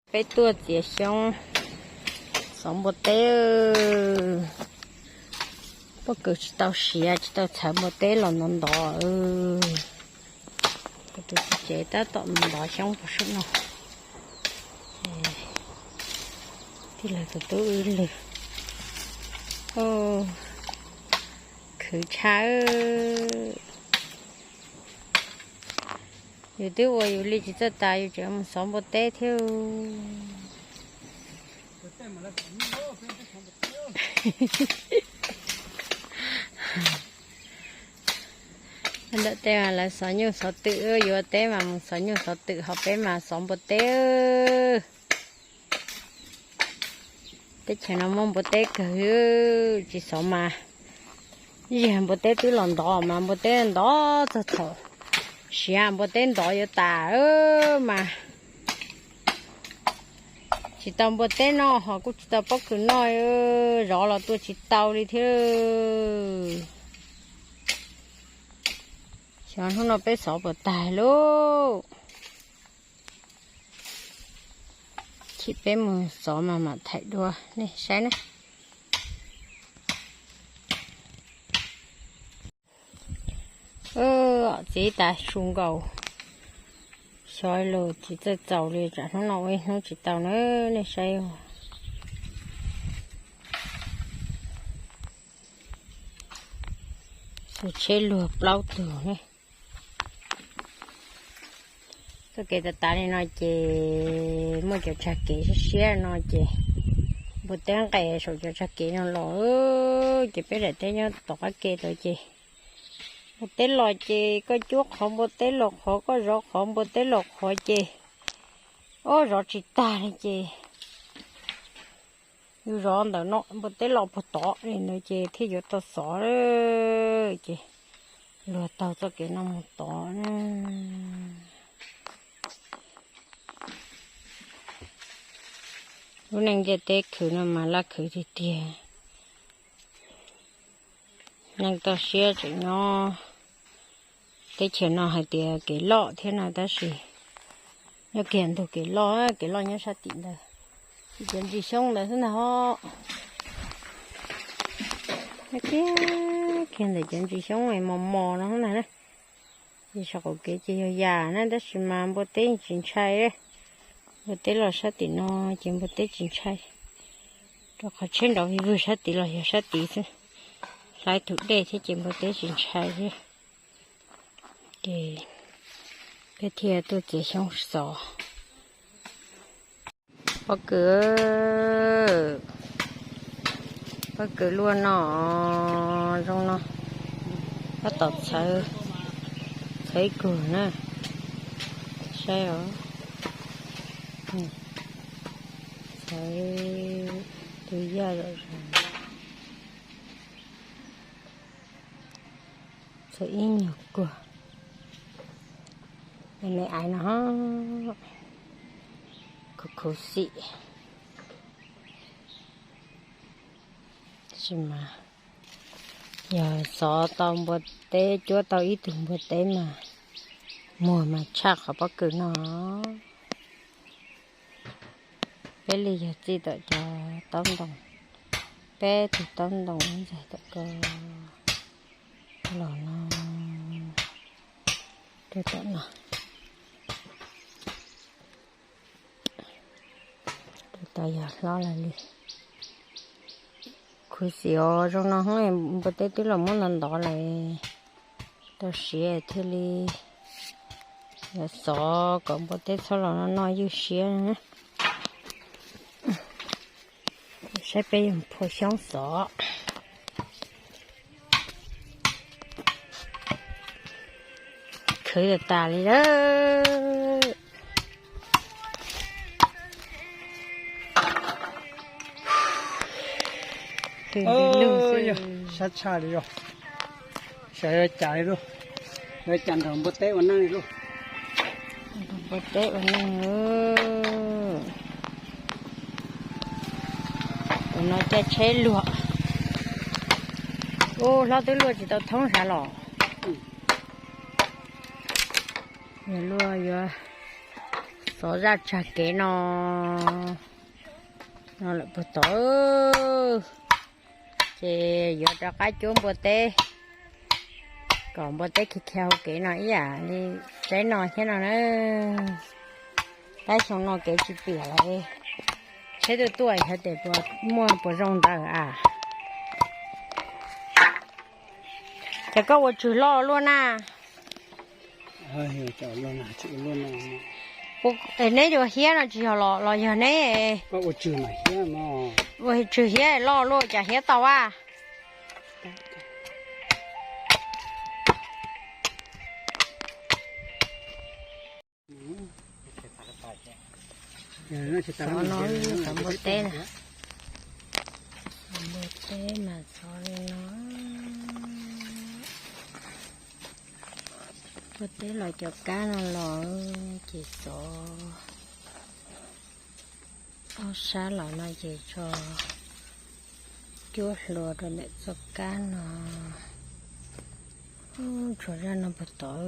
Peb tuaj txiav xyoob xov npua teb. Pob kws tsis tau siav, tsis tau txhawv npua teb los ntov ntov. Kuv tus txiv tsev tab tom ntov xyoob pem saum no. Tij laug tus tub wb lwg. Khwv tshaj. Yus twb ua yus li tsis txawj tas, yus tseem mus xov npua teb thiab. Ntawm tej mas lawv xov nyuj xov twm, yuav teb mas mus xov nyuj xov twm, ho peb mas xov npua teb. Teb chaws no muaj npua teb kawg, tsis xov mas. Ib zig npua teb twb los ntov mas npua teb ntov txog thaum siav npua teb ntov yuav tas mas. Tsis tau npua teb noj ho kuj tsis tau pob kws noj, zov los tua tsis tau li thiab. Xyov hnub no peb xov puas tag lauj. Chim peb mus xov mas mam thaij dua nej saib na. Txiv tas su nkaus, xyov lus tsis txawj txaus li, tsam hnub no ua ib hnub tsis tau na, nej saib. Xus tsheb luag plaub tug ne. Txoj kev tas tas li no ces muaj cov tsag kev siab siab no ces npua teb nqes saum cov tsag kev no los, ces peb daim teb nyob tom qab ke lawm ces npua teb los ces koj cuab qhov npua teb los qhov, koj zov qhov npua teb los qhov ces, ob, zov tsis tag li ces yus zov ntawm no npua teb los puag tod li ntawd ces thiaj yuav tau xov. Ces luag taug txoj kev no mus tod. Lub neej ntiaj teb khwv no mas laj khwv tiag tiag. Neej toj siab tseem nyob. Teb chaws no hais tias kev loj thiab no tab sis nyob kiag ntug kev loj, kev loj nyob sab tim ntawd, cov ntsis xyoob ntawd xwb ntag os. Nyob kiag kiag ntawm cov ntsis xyoob mos mos no xwb ntag na. Ces saum qaum kev ces yog yam na tab sis mas npua teb tsis ntshai. Npua teb los sab tim no ces npua teb tsis ntshai. Rau qhov tsheb nrov vij vwg sab tid los yog sab tid xwb, hlais tus dej thiab ces npua teb tsis ntshai thiab. Ces peb thiaj tuaj txiav xyoob xov. Pob kws, pob kws luaj no, zoo no, tab tom txhawv, txhawv ib kug na, saib os, txhawv tus yaj zom zaws. Txog ib nyuag kuag, me me aiv no, khuv khuv xim. Tab sis mas yog xov tau npua teb, cuab tau ib tug npua teb mas muag mas tshaj qhov pob kws no. Peb li yog txij tom cov taub ntoo, peb tug taub ntoo ntxaig tom ko los no, rau tom no. Rau tom yog hlob lawm li. Khuv xim os, zoo no npua teb twb los muab ntov ntov lawm, tau siav thiaj li yuav xov kom npua teb txhob los noj noj ywj siab. Saib peb yuav phua xyoob xov. Khwv tas tas li lawm. Sab tshaj li os. Xyov yuav cas li lauj. Yuav cas nrog npua teb ua neej li lauj. Npua teb ua neej. Tus no caij tsheb luag. Ub, hlob twb luaj tsis tau thoob sav los. Yog luaj yuav Xov zaj tsag kev no, no lawm puag tod, ces yuav rov qab cuab npua teb, kom npua teb khiav khiav hauv kev no ib yam li teb no thiab no na. Tab xyoo no kev tsis piam lawm, tsheb tuaj tuaj xyov tes puas muaj puas zoo ntawd a. Ces koj ua tswg loj luaj na. Neb yuav hiab no tsis yog los yog neb ua tswg hiab loj luaj cas hiab tau a. Xov no yog xov npua teb na. Xov npua teb mas xov li no. Npua teb los cov kab no los ces xov ob sab los no ces tso cuab hluas rau ntawm txoj kab no. Tshuav zaj no puag tod.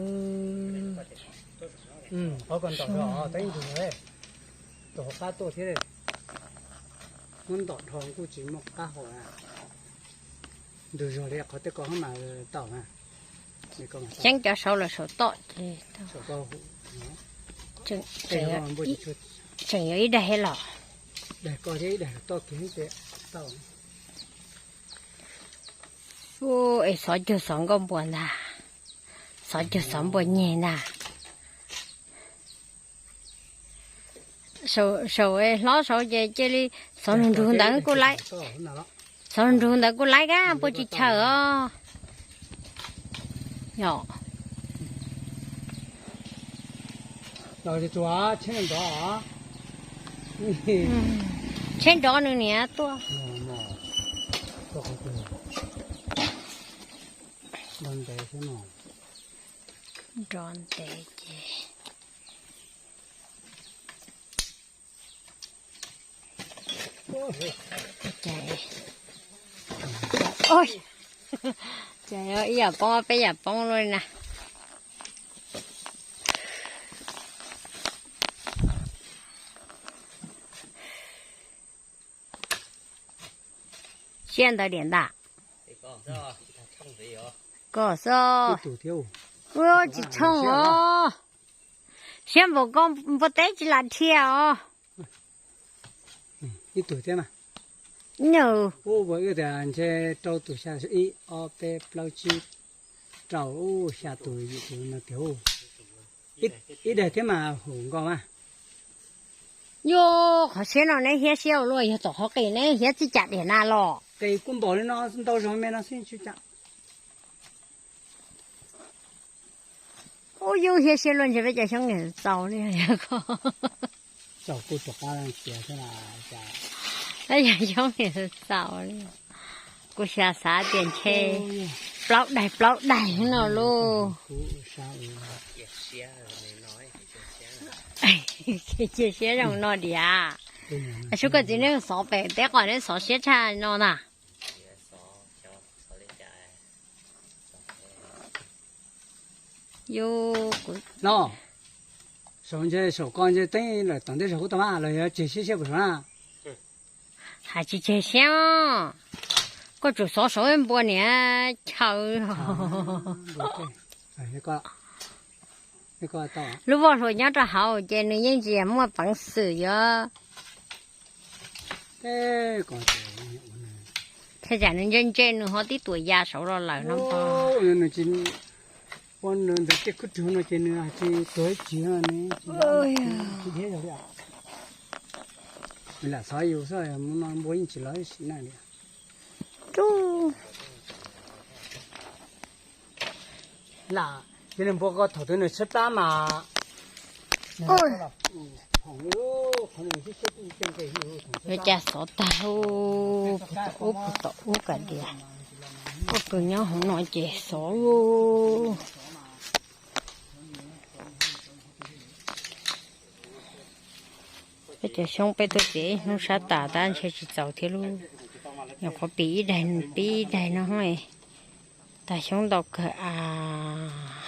Qhov ko ntom zog, tus hauv qab tuaj thiab. Muab ntom dhau kuj tsis muaj qab hau. Ntug zog li qhov tej ko mas tau na. Xyeeb cov saud los saum toj ces tseem yuav ib daig los. Ua es xov cuag xov nkauj npua ntag, xov cuag xov npua nyeg ntag. Saum hlob saud ces cia li xov nrug nrug ntawd kuj laib, xov nrug nrug ntawd kuj laib kab puas tsis chaw os. Yog tsheb nrov nws niam tuaj. Nrov ntev ces ces ib yam poob peb yam poob luaj li na. Siab ntawd diam ntag. Koj xwb. Ua tsis tshooj os. Siab npaum koj npua teb tsis lam dhia os. Nws ua tias ntshe rau tus xya, ib ob peb plaub tsib rau, xya tus yim tus no tiag. Ib daim thiab mas hum nkaus mas. Yog qhov siab no neb hiab siab ua luaj, yog tom qhov qis neb hiab txij cas diam na los. Qis kuj npaum li no ntau zog me no xwb tsis cas. Ub, yus hiab siab luaj ntshe peb cov xyoob niam txaus li. Yog xyoob niam txaus li. Kuv xav xav tias ntshe plaub daig plaub daig no lauj. Cia siab zoo no diam. Sub koj txiv neb xov pem teb qos neb xov siab tshaj no na. Yus, kuv no, saum ntshe saum ko ntshe teeb lawm tom ntej zog kuj tau mas los yog tseg siab siab puas saum na. Hais tsis tseg siab, koj tsum xov saum npua niam chaw. Lub voj hlua nyob rau hauv ces nws yeej tsis muaj peev xwm yuav. Thiab tsam nws ntse ntse nws ho tib tuam ya saud los lawm no. Ua nws ntawd tej khub rug no ces nws tsis tuag ib tsis no ne. Lam xov yus xwb, mus no npua yeej tsis los ib sim neej li. Lam, ces nws npua ko thaum twg nws tshab plab mas. Yuav cas xov tag, ub puag tom ub kav diav, ub kws nyob hauv no ces xov. Peb cov xyoob peb tuaj txiav ib hnub sab tas tab ntshe tsis txaus thiab lauj. Nyuam qhuav pim ib daig pib ib daig no, tag xyoob ntau kawg as.